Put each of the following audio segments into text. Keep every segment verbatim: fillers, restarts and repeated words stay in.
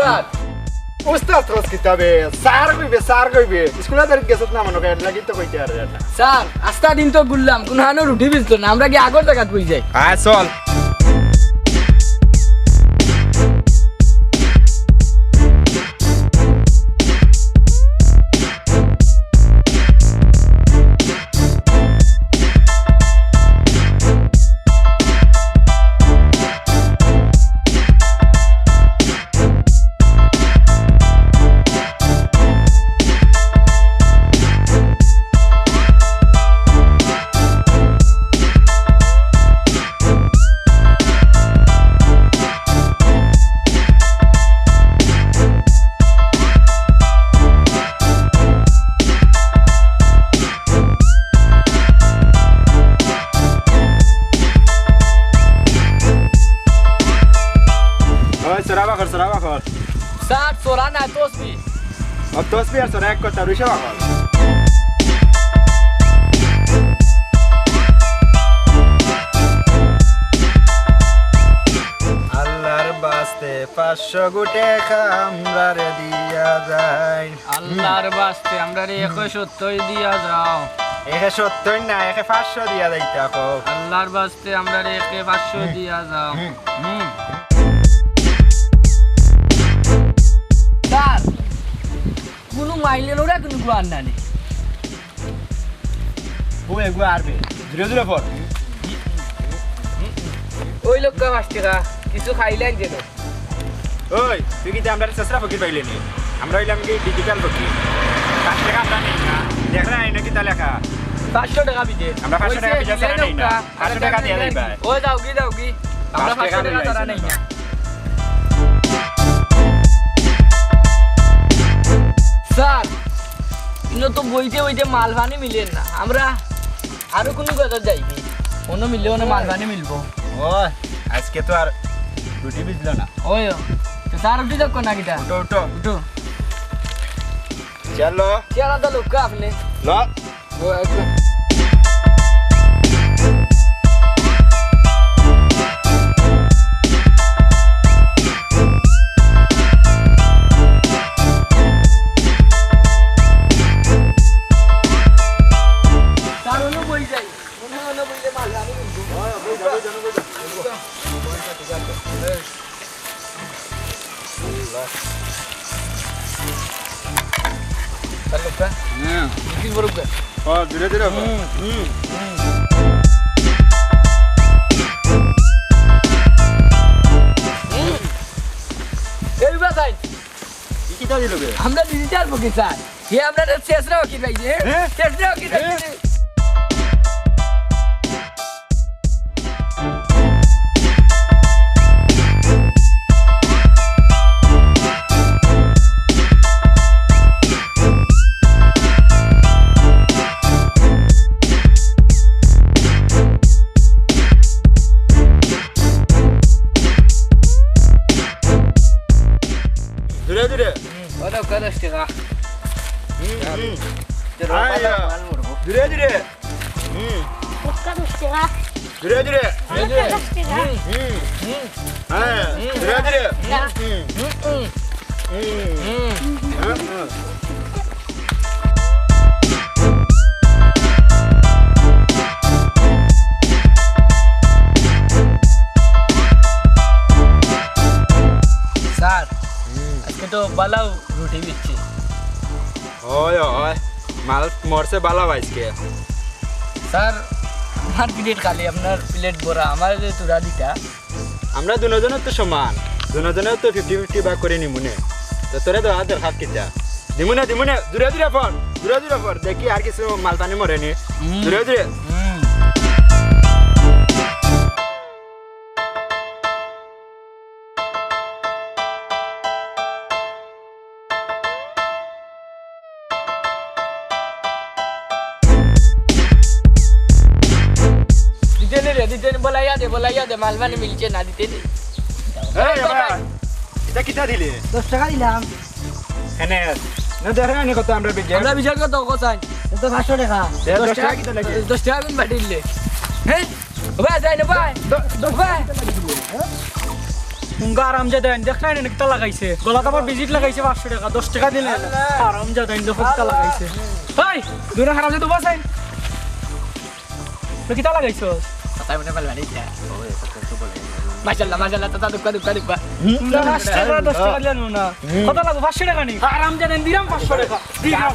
উস্তাদ। উস্তাদ কস কিতা বে? স্যার কইবে, স্যার কইবে। স্কুলে তারিখ গেছত না মনে কয়, এর লাগি তো কইতে পারে না। স্যার, আস্তা দিন তো ঘুরলাম, কুনু হানো রুটি বিজলো না, আমরা কি আগর জাগাত বই যাই? আয় চল। ওই, সরা বাখর, সরা বাখর। স্যার, সরা না, তসবি। ও, তসবি আর সরা এক কথা, রুশে বাখর। আল্লাহর বাস্তে পাঁচশো গুটে খামরারে দিয়া যায়। আল্লাহর বাস্তে আমরারে একশো সত্তর দিয়া যাও। একে সত্তর না, একে পাঁচশো দিয়া যাইতা কও। আল্লাহর বাস্তে আমরারে একে পাঁচশো দিয়া যাও। হুম। স্যার, কুনু মাইলে নোরা কুনু গুয়ার না নি। ও এগু আরবে। ধীরে ধীরে পড়। ওই লোকটা পাঁচ টাকা, কিছু খাইলেন যেন। ওই, তুই কিতা আমরারে ছেছরা ফকির পাইলে নি? আমরা অইলাম কি ডিজিটাল ফকির। পাঁচ টাকা আমরা নেই না। দেখরা আইনো কিতা লেখা? পাঁচশো টাকা বিদে। আমরা পাঁচশো টাকা বিদে ছাড়া নেই না। পাঁচশো টাকা দিয়া যাইবা। ওই যাওগি, যাওগি। আমরা পাঁচ টাকা ছাড়া নেই না। স্যার, ইনো তো বইতে বইতে মাল পানি মিলের না। আমরা আরো কুনু কথা যাইগি? অনো মিললে অনো মাল পানি মিলবো। ও, আজকে তো আর রুটি বিজলো না। ওই, ও। তো স্যার উঠি যাক না কিতা? উঠো, উঠো। উঠো। চলো। চলো তো লোক আপনি। ল। ও, একদম। স্যার, অনো বই যাই। ধীরে ধীরে। হুম, হুম। এই বা ভাই। কি কিতা দিল বে? আমরা ডিজিটাল ফকির স্যার। হে আমরা তো ছেছরা ফকির পাইছি, হ্যাঁ? হ্যাঁ? ছেছরা ফকির পাইছি। হ্যাঁ? ধীরে ধীরে। হুম, ওটা দশ টাকা। হুম, হুম। আয়, আয়। ধীরে ধীরে। হুম। দশ টাকা। ধীরে ধীরে। দশ টাকা। হুম, হুম। হ্যাঁ, ধীরে ধীরে। হুম, হুম। হুম। হ্যাঁ, হ্যাঁ। স্যার, হুম। আজকে তো বালাউ রুটি বিজছি। ওই, ওই, মাল মরছে বালাউ আজকে। স্যার, আমার প্লেট খালি, আপনার প্লেট ভরা, আমার যে তুরা দিতা। আমরা দুজনে তো সমান, দুজনে তো ফিফটি ফিফটি ভাগ করি নিমুনে। তো তোরে তো হাত হাত কিতা? দিমুনে, দিমুনে, দূরে দূরে পড়, দূরে দূরে পড়। দেখি আর কিছু মাল পানি মরে নি। হুম। দূরে দূরে। হুম। দিতে নি রে, দিতে নি, বলাইয়া দে, বলাইয়া দে, মাল মানে মিলছে না, দিতে নি। এই, এই, বাবা, এটা কিতা দিলে? দশ টাকা দিলাম। এনে, না, দেখে আনি কত আমরা বিজয়। আমরা বিজয় কত কত চাই? এটা পাঁচশো টাকা। দে, দশ টাকা কিতা লাগে? দশ টাকা কোন বাটিলে? হ্যাঁ? ও ভাই, যাই না ভাই। দ-, দশ ভাই। টাকা দিলে, হ্যাঁ? মুঙ্গা হারামজাদা আইন, দেখরায় নি কিতা লাগাইছে? গলাত আবার ব্রেসলেট লাগাইছে পাঁচশো টেকা, দশ টেকা দিলে। হারামজাদা আইন, দেখো কিতা লাগাইছে। এই, দুইটা হারামজাদা উবা চাইন। তো কিতা লাগাইছো? মাশাআল্লাহ, মাশাআল্লাহ, চাচা, দুক্কা, দুক্কা, দুক্কা। দশ টেকা, দশ টেকা দিলে না। কত লাগবো? পাঁচশো টেকা নি? হারামজাদা আইন, দিলাম পাঁচশো টেকা। দিলাম।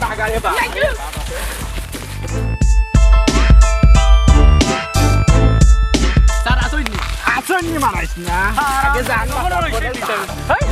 স্যার, আসুন নি। আসুন নি মারাইস না। আগে জানো। হেই,